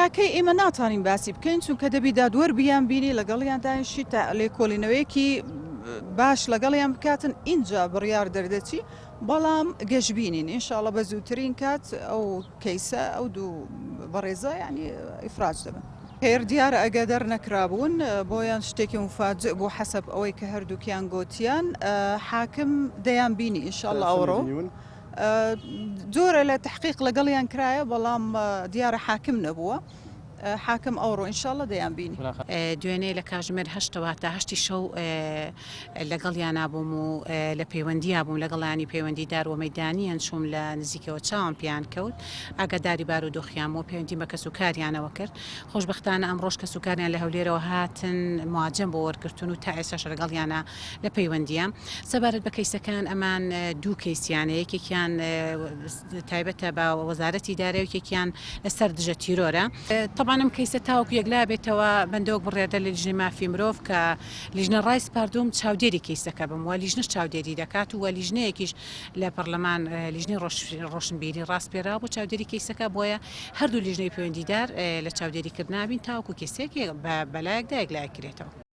قەزایاکەی ئێمە ناتوانین باسی بکەین چونکە دەبی دادوەر بیان بینی لەگەڵیان دانیشی تا لێکۆڵینەوەیەکی باش لەگەڵیان بکاتن ئینجا بڕیار دەردەچی بەڵام گەشببینین ئینشاءاللە بە زووترین کات ئەو کەیسە ئەو دوو بەڕێزە یعنی ئیفراج دەبن. خێر دیارە ئەگەدەر نەکرابوون بۆیان شتێکی مفاجئ بوو حەسەب ئەوەی کە هەردووکیان گۆتیان حاکم دەیان بینی ئینشاءاللە ئەوڕۆ جۆرە لە تحقیق لەگەڵیان کرایە بەڵام دیارە حاکم نەبووە حاکم ئەوڕۆ ئینشاءاللە دەیان بینی. دوێنێ لە کاژمێر هەشتەوە تا هەشتی شەو لەگەڵیانا بووم و لە پەیوەندیا بووم لەگەڵ لایەنی پەیوەندیدار و مەیدانیان چووم لە نزیکەوە چاوم پێیان کەوت ئاگاداری بارودۆخیان بووم پەیوەندیم بە کەسوکاریانەوە کرد خۆشبەختانە ئەمڕۆش کەسوکاریان لە هەولێرەوە هاتن مواجەم بۆ وەرگرتوون و تا ئێستاش لەگەڵیانا لە پەیوەندیام. سەبارەت بە کەیسەکان ئەمان دوو کەیسیانە یەکێکیان تایبەتە بە وەزارەتی دارایی و یەکێکیان لەسەر دژە تیرۆرە. تەبعەن ئەم کەیسە تاوەکو یەکلا بێتەوە بەندە وەک بڕیاردەر لە لیژنەی مافی مرۆڤ کە لیژنە ڕایسپاردووم چاودێری کەیسەکە بم و لیژنەش چاودێری دەکات و لیژنەیەکیش لە پەرلەمان لیژنەی ڕۆشنبیری ڕاسپێراوە بۆ چاودێری کەیسەکە بۆیە هەردوو لیژنەی پەیوەندیدار لە چاودێریکردنا بین تاوەکو کەیسەکە بەلایەکدا یەکلایەکرێتەوە.